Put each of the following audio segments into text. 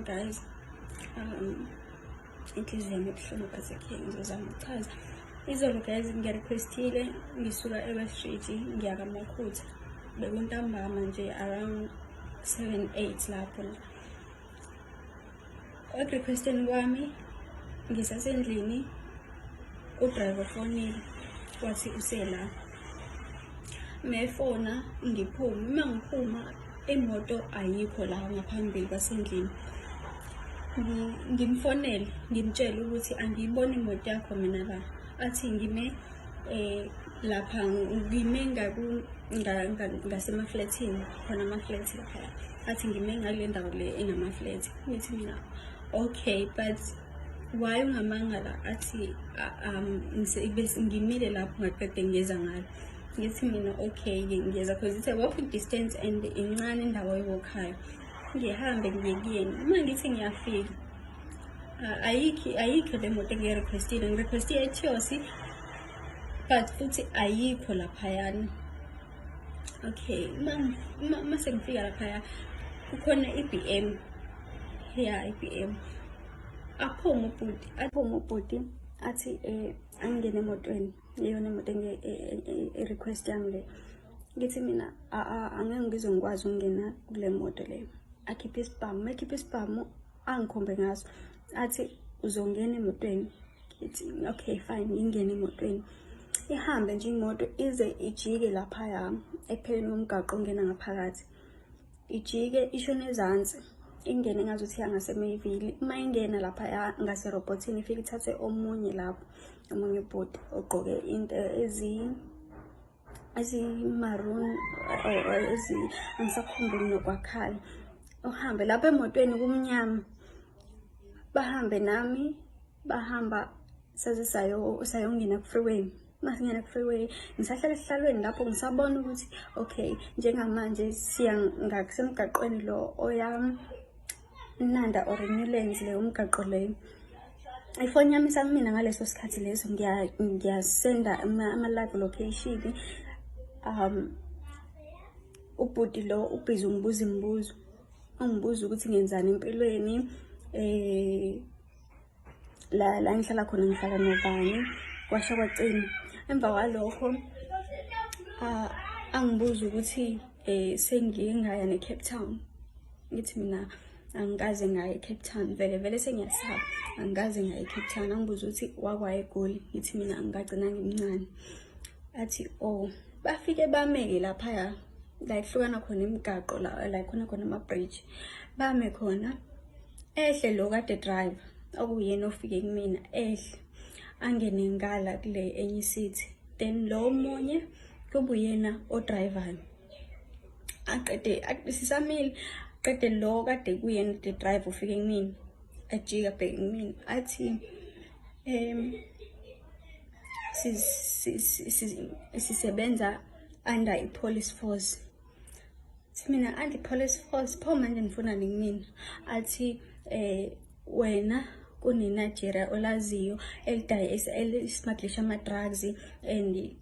Sanibonani guys. Inhliziyo yami ibuhlungu, but okay, ngizozama ukuchaza. Izolo guys, ngiyarequestile ngisuka e-West Street ngiya kaMakhutha. Bekuntambama nje, around 7 8 lapho nje. Ekurequesteni kwami ngisasendlini, udriver fonile wathi usela. Mefona ngiphume, uma ngiphuma imoto ayikho la ngaphambili kwasendlini. Ngimfonele ngimtshele ukuthi angiyiboni imoto yakho mina la. Athi ngime lapha, ngime ngaku ngasemaflethini khona, ama-flat laphaya. Athi ngime ngale ndawo le enama-flat. Ngithi mina, "Okay, but why ungamanga la?" Athi ngimile lapho, ngaqede ngiyeza ngalo. Ngithi mina, "Okay, ngiyeza," because it's a walking distance and incane indawo ewalkayo. Ngihambe ngiye kuyena. Uma ngithi ngiyafika, ayikho, ayikho le moto engiyirequestile. Ngirequeste i-Etios, but futhi ayikho laphayana. Okay, uma sengifika laphaya kukhona i-BM ya, i-BM. Aphume ubhuti, aphume ubhuti, athi angingene emotweni, iyona imoto i-request yami le. Ngithi mina, "Angeke ngize ngikwazi ukungena kule moto le." Akhiphe isibhamu. Uma ekhiphe isibhamu angikhombe ngaso, athi, "Uzongena emotweni." Ngithi, "Okay, fine." Ngingene emotweni, ihambe nje imoto ize ijike laphaya ekupheleni komgaqo ongena ngaphakathi, ijike ishone ezansi, ingene ngazuthi yangaseMayville. Uma ingena laphaya ngaserobhothini, ifike ithathe omunye lapho, omunye ubhuti ogqoke into ezi-maroon or ezi, angisakhumbuli nokwakhala. Uhambe lapho emotweni kumnyama, bahambe nami, bahamba saze sayongena ku-freeway. Masingena ku-freeway, ngisahlala esihlalweni lapho, ngisabona ukuthi okay, njengamanje siya ngakusemgaqweni lo oya Nanda or Newlands, leyo umgaqo leyo. Ifoni yami isakumina ngaleso sikhathi leso, ngiyasenda ama-live location. Ubhuti lo ubhizi ungibuza imibuzo, ungibuza ukuthi ngenzani empilweni, la la ngihlala khona, ngihlala nobani, kwasha kwacima. Emva kwalokho angibuza ukuthi sengike ngaya ne-Cape Town. Ngithi mina, "Angikaze ngaya e-Cape Town." Vele vele sengiyasaba, angikaze ngaya e-Cape Town. Angibuza ukuthi wakwaya eGoli. Ngithi mina, "Angikagcina ngimncane." Athi, "Oh." Bafike bameke laphaya la kuhlukana khona imigaqo, la la khona khona ama-bridge, bame khona. Ehle lo kade driver, okuyena ofike kumina, ehle angene ngala kule enye seat, then lo omunye kube uyena odrivayo. Aqede, sisamile, qede lo kade kuyena the driver ufike kumina, ajika abheke kumina, athi sisebenza under i-police force. Thi mina, "Under police force? Pho manje nifunani kumina?" Athi wena kune-Nigeria olaziyo elidayisa, elismuglisha ama-drugs and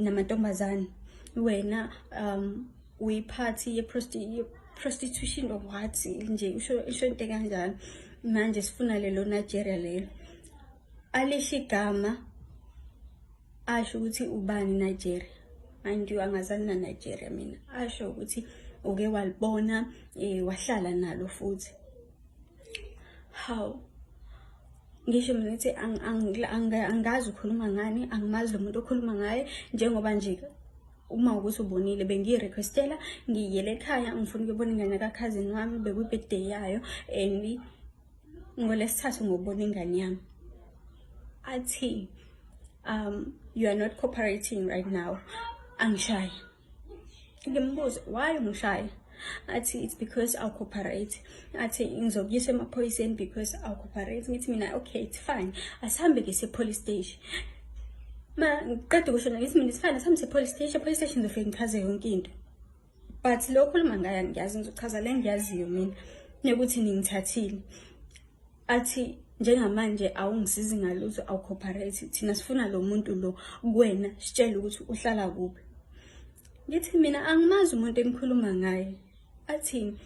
namantombazane. Wena uyiphathi ye-prostitution or what nje, usho into kanjalo. Manje sifuna lelo Nigeria lelo. Alisho igama, asho ukuthi ubani Nigeria. Mind you, angazani na Nigeria mina. Asho ukuthi uke walibona, wahlala nalo futhi. Hawu, ngisho mina ngithi angazi ukhuluma ngani, angimazi lo muntu okhuluma ngaye. Njengoba nje uma ukuthi ubonile, bengiyi-requestela ngiyele ekhaya, ngifuna ukuyobona ingane kakhazini wami, bekuyi-birthday yayo and ngolesithathu ngobona ingane yami. Athi, "You are not cooperating right now." Angishaye. Ngimbuze, "Why ungishaya?" Athi, "It's because awu-cooperate." Athi, "Ngizokuyisa emaphoyiseni because awu-cooperate." Ngithi mina, "Okay, it's fine, asihambe-ke siye-police station." Ma ngiqeda ukusho, ngithi mina, "It's fine, asihambe siye-police station. E-police station ngizofike ngichaze yonke into, but lo okhuluma ngayo angiyazi, ngizochaza le ngiyaziyo mina nekuthi ningithathile." Athi, "Njengamanje awungisizi ngalutho, awu-cooperate. Thina sifuna lo muntu lo kuwena, sitshele ukuthi uhlala kuphi." Ngithi mina, "Angimazi umuntu engikhuluma ngaye." Athi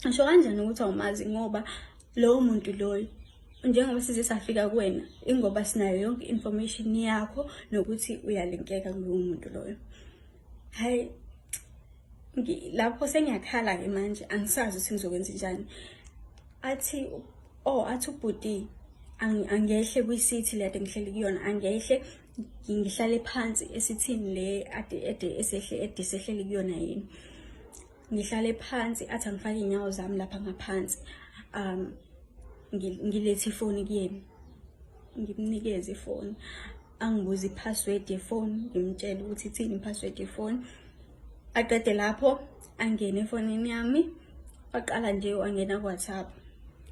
Ngisho kanjani ukuthi awumazi ngoba lowo muntu loyo njengoba size safika kuwena ingoba sinayo yonke information yakho nokuthi uyalinkeka kulowo muntu loyo. Hayi, lapho sengiyakhala-ke manje, angisazi ukuthi ngizokwenza njani. Athi oh, athi ubhuti angehle kwi-city le ade ngihleli kuyona, angehle ngihlale phansi esithini le ade ede esehle ede sehleli kuyona yini. Ngihlale phansi, athi angifake iy'nyawo zami lapha ngaphansi, ngilethe ifoni kuyena, ngimnikeze ifoni, angibuze i-password yefoni, ngimtshele ukuthi ithini i-password yefoni. Aqede lapho angene efonini yami, waqala nje wangena ku-WhatsApp,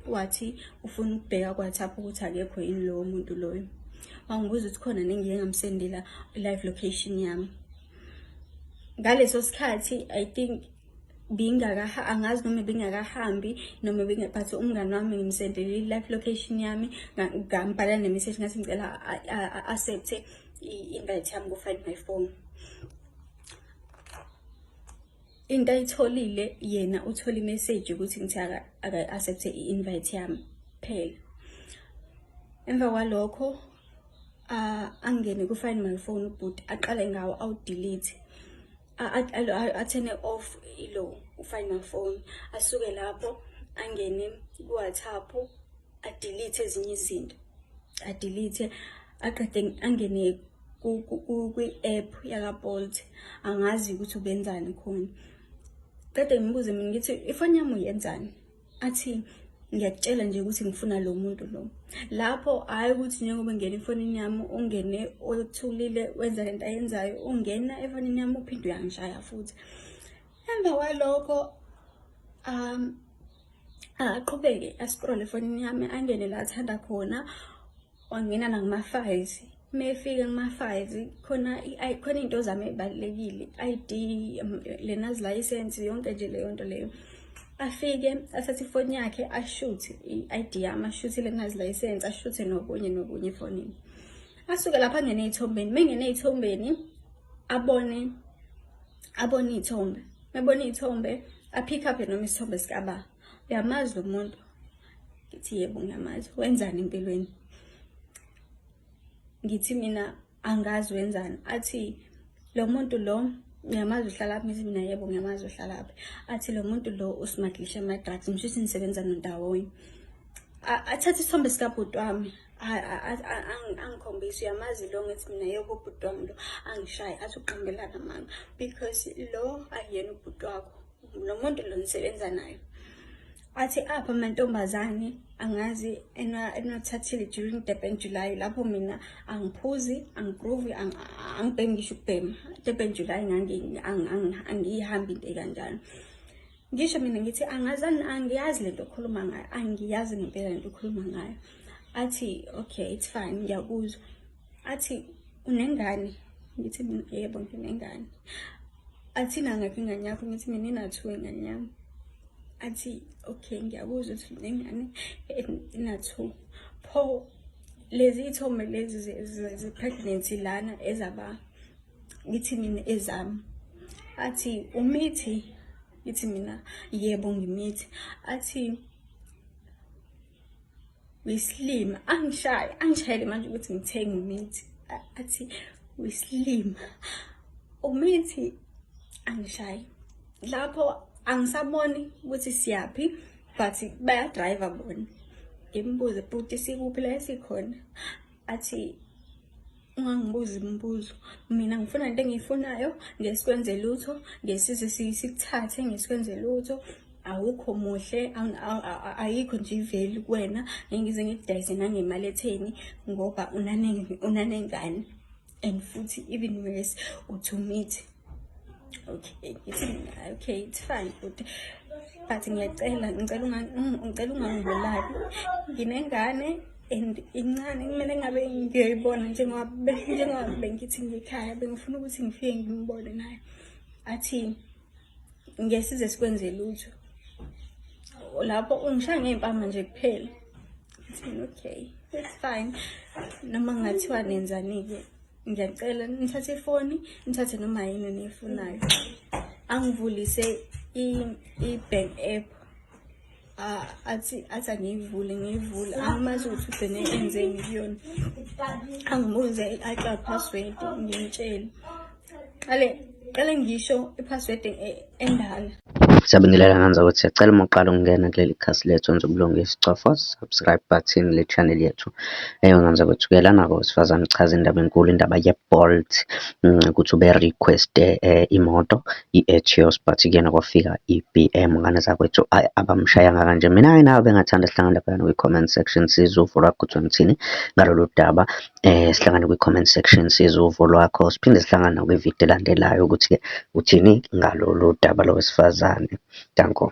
wathi ufuna ukubheka ku-WhatsApp ukuthi akekho yini lowo muntu loyo. Wangibuza ukuthi khona nengike ngamsendela i-live location yami. Ngaleso sikhathi I think bingakaha, angazi noma bingakahambi noma binga, but umngani wami ngimsendele i-live location yami, ngambhalela ne-message ngathi ngicela a-accept i-invite yami ku-find my phone. Into ayitholile yena, uthole i-message ukuthi ngithi aka-accept i-invite yami phela. Emva kwalokho angene ku-find my phone ubhuti, aqale ngawo awu-delete, a-turn off ilo u-find my phone. Asuke lapho angene ku-WhatsApp, a-delete ezinye izinto, a-delete, aqede angene kwi-app yaka-Bolt, angazi ukuthi ubenzani khona. Qede ngimbuze mina ngithi ifoni yami uyenzani? Athi ngiyakutshela nje ukuthi ngifuna lo muntu lo. Lapho hhayi ukuthi njengoba ngena efonini yami ungene othulile wenza lento ayenzayo, ungena efonini yami uphinde uyangishaya futhi. Emva kwalokho aqhubeke a-scroll efonini yami, angene la athanda khona, wangena nakuma-files. Uma efika kuma-files khona khona iy'nto zami ey'balulekile, ID, learner's license, yonke nje leyo nto leyo. Afike athathe ifoni yakhe ashuthe i-ID yami, ashuthe i-learner's license, ashuthe nokunye nokunye efonini. Asuke lapho angene ey'thombeni, uma engene ey'thombeni abone iy'thombe, mebona iy'thombe a-pick up noma isithombe sikaba. Uyamazi lo muntu? Ngithi yebo ngiyamazi. Wenzani empilweni? Ngithi mina angazi wenzani. Athi lo muntu lo ngiyamazi uhlalaphi? Ngithi mina yebo ngiyamazi uhlalaphi. Athi lo muntu lo usmaglisha ama-drugs, ngisho ukuthi nisebenza ndawonye. Athathe isithombe sikabhuti wami angikhombise, uyamazi lo? Ngithi mina yebo ubhuti wami lo. Angishaye athi uqambelana amanga because lo akuyena ubhuti wakho, lo muntu lo nisebenza naye. Athi apha amantombazane angazi enwathathile during Durban July. Lapho mina angiphuzi, angi-groove, angibhemi ngisho ukubhema. Durban July angiyihambi into ekanjalo. Ngisho mina ngithi angazani, angiyazi lento okhuluma ngayo, angiyazi ngempela lento okhuluma ngayo. Athi okay, it's fine, ngiyakuzwa. Athi unengane? Ngithi mina yebo nginengane. Athi nangakhi ingane yakho? Ngithi mina ina-2 ingane yami. Athi okay, ngiyakuzwa ukuthi unengane ina-2, pho lezi iy'thombe lezi ze-pregnancy lana ezaba? Ngithi mina ezami. Athi umithi? Ngithi mina yebo ngimithi. Athi uyisilima, angishaye, angishayele manje ukuthi ngithenge imithi. Athi uyisilima, umithi, angishaye. Lapho angisaboni ukuthi siyaphi, but baya-drive bona. Ngimbuze, bhuti sikuphi la esikhona? Athi ungangibuzi imibuzo, mina ngifuna into engiyifunayo, ngesikwenze lutho, ngesize sikuthathe, ngesikwenze lutho, awukho muhle, ayikho nje i-value kuwena, ngeke ngize ngikudayise nangemali etheni ngoba unanengane and futhi even worse uthi umithi. Okay, ngithi mina okay, it's fine bhuti, but ngiyacela, ngicela ungangibulali, nginengane and incane, kumele ngabe ngiyoyibona njengoba bengithi ngikhaya bengifuna ukuthi ngifike ngimbone naye. Athi ngesize sikwenze lutho. Lapho ungishaya ngey'mpama nje kuphela. Ngithi mina okay, it's fine, noma kungathiwa nenzani-ke, ngiyacela nithathe ifoni, nithathe noma yini eniyifunayo. Angivulise i-bank app. Athi angiyivule, ngiyivule, angimazi ukuthi ugcine enzeni kuyona. Angibuze i-iCloud password, ngimtshele. Qale qale ngisho i-password endala. Siyabingelela ngane zakwethu, siyacela uma uqala ukungena kuleli khasi lethu wenze ubulungiswa, cofa subscribe button le channel yethu. Eyo ngane zakwethu-ke lana-ke owesifazane uchaza indaba enkulu, indaba ye-Bolt, ukuthi ube-request-e imoto i-Etios but kuyena kwafika i-B_M. Ngane zakwethu, ayi abamshayanga kanje. Mina-ke nawe bengathanda sihlangane laphayana kwi-comment section sizwe uvo lwakho ukuthi uthini ngalolu daba. Sihlangane kwi-comment section sizwe uvo lwakho, siphinde sihlangane nakwividiyo elandelayo ukuthi-ke uthini ngalolu daba lowesifazane. Danko.